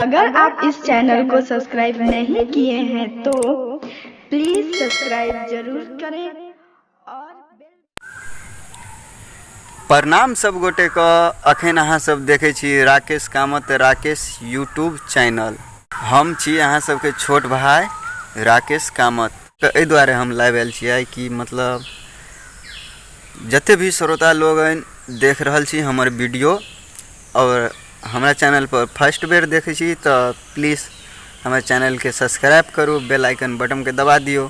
अगर आप इस चैनल को सब्सक्राइब नहीं किए हैं तो प्लीज़ सब्सक्राइब जरूर करें और प्रणाम सब गोटेके। अखन अहाँ सब देखै छी राकेश कामत राकेश यूट्यूब चैनल। हम छी अहाँ सबके छोट भाई राकेश कामत। तऽ एहि दुआरे हम लाइव आयल छियै कि मतलब जते भी श्रोता लोगन देख रहल छी हमर वीडियो आओर हमरा चैनलपर फर्स्ट बेर देखै छी तऽ प्लीज हमर चैनलके सब्सक्राइब करू, बेल आइकन बटनके दबा दियौ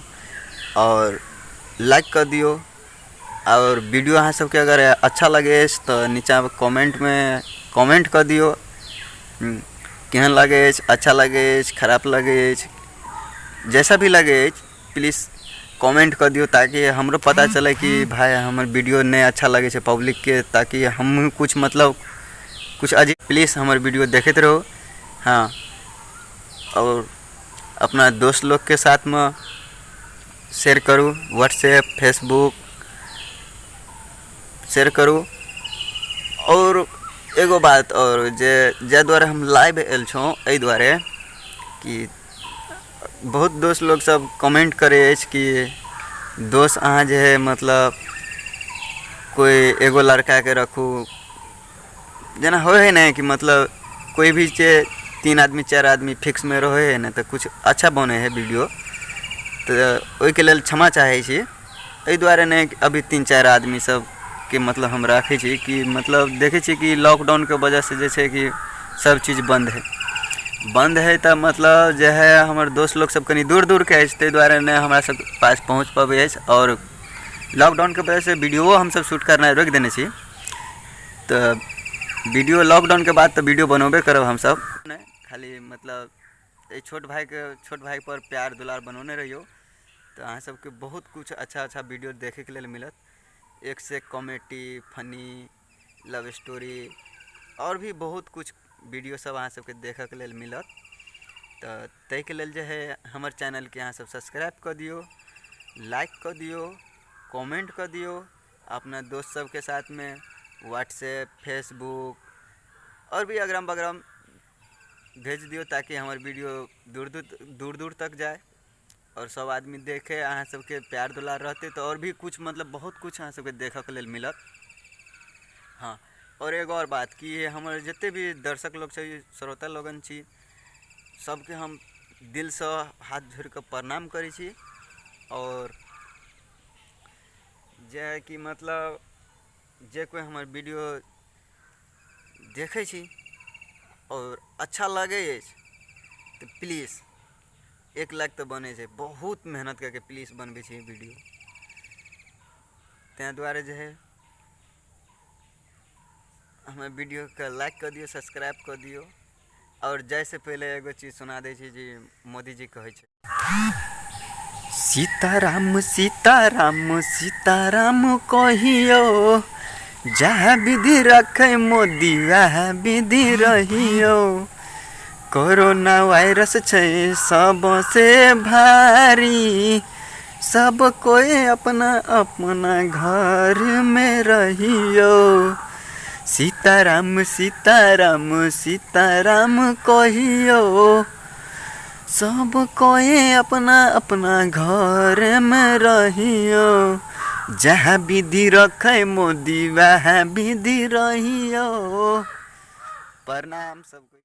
आओर लाइक कऽ दियौ। आओर वीडियो अहाँ सबके अगर अच्छा लगै अछि तऽ नीचाँ कमेन्टमे कमेन्ट कऽ दियौ, केहन लगै अछि, अच्छा लगै अछि, खराब लगै अछि, जैसा भी लगै अछि प्लीज कमेन्ट कऽ दियौ, ताकि हमरो पता चलै कि भाय हमर वीडियो नहि अच्छा लगै छै पब्लिकके, ताकि हमहूँ किछु मतलब किछु अजीब। प्लीज हमर वीडियो देखैत रहू। हँ, आओर अपना दोस्त लोकके साथमे शेयर करू, व्हाट्सएप फेसबुक शेयर करू। आओर एगो बात आओर जे जाहि दुआरे हम लाइव आयल छौँ, एहि दुआरे कि बहुत दोस्त लोक सब कमेन्ट करै अछि कि दोस्त अहाँ जे हइ मतलब कोइ एगो लड़काके रखू, जेना होइ हइ ने कि मतलब कोइ भी छै, तीन आदमी चारि आदमी फिक्समे रहै हइ ने तऽ किछु अच्छा बनै हइ वीडियो। तऽ ओहिके लेल क्षमा चाहै छी। एहि दुआरे नहि अभी तीन चारि आदमी सबके मतलब हम राखै छी कि मतलब देखै छी कि लॉकडाउनके वजहसँ जे छै कि सब चीज बन्द हइ, बन्द हइ। तऽ मतलब जे हइ हमर दोस्त लोक सब कनि दूर दूरके अछि, ताहि दुआरे नहि हमरा सबके पास पहुँच पबै अछि। आओर लॉकडाउनके वजहसँ वीडियोओ हमसब शूट करनाइ रोकि देने छी। तऽ वीडियो लॉकडाउनके बाद तऽ वीडियो बनबे करब हमसब, नहि खाली मतलब एहि छोट भाइके छोट भाइपर प्यार दुलार बनौने रहियौ तऽ अहाँ सबके बहुत किछु अच्छा अच्छा वीडियो देखैके लेल मिलत। एकसँ एक कॉमेडी, फनी, लव स्टोरी आओर भी बहुत किछु वीडियो सब अहाँ सबके देखऽके लेल मिलत। तऽ ताहिके लेल जे हइ हमर चैनलके अहाँ सब सब्सक्राइब कऽ दियौ, लाइक कऽ दियौ, कमेन्ट कऽ दियौ, अपना दोस्त सबके साथमे व्हाट्सएप फेसबुक आओर भी अगरम बगरम भेज दियौ, ताकि हमर वीडियो दूर दूर दूर दूर तक जाय आओर सब आदमी देखे। अहाँ सबके प्यार दुलार रहतै तऽ आओर भी किछु मतलब बहुत किछु अहाँ सबके देखऽके लेल मिलत। हँ, आओर एगो आओर बात कि हमर जते भी दर्शक लोग छै, श्रोता लोगन छी, सबके हम दिलसँ हाथ जोड़िकऽ प्रणाम करै छी। आओर जे हइ कि मतलब जे कोइ हमर वीडियो देखै छी आओर अच्छा लागै अछि तऽ प्लीज एक लाइक तऽ बनै छै। बहुत मेहनत कए कऽ प्लीज बनबै छी वीडियो, ताहि दुआरे जे हइ हमर वीडियोके लाइक कऽ दियौ, सब्सक्राइब कऽ दियौ। आओर जाइसँ पहिले एगो चीज सुना दै छी जे मोदीजी कहै छै, सीताराम सीताराम सीताराम कहियो, जहाँ विधि रखे मोदी वएह विधि रहियो। कोरोना वायरस छै सबसे भारी, सब कोइ अपना अपना घरमे रहियो। सीताराम सीताराम सीताराम कहियो, सब कोइ अपना अपना घरमे रहियो। जहाँ विधि रखै मोदी वएह विधि रहियो। प्रणाम सबके।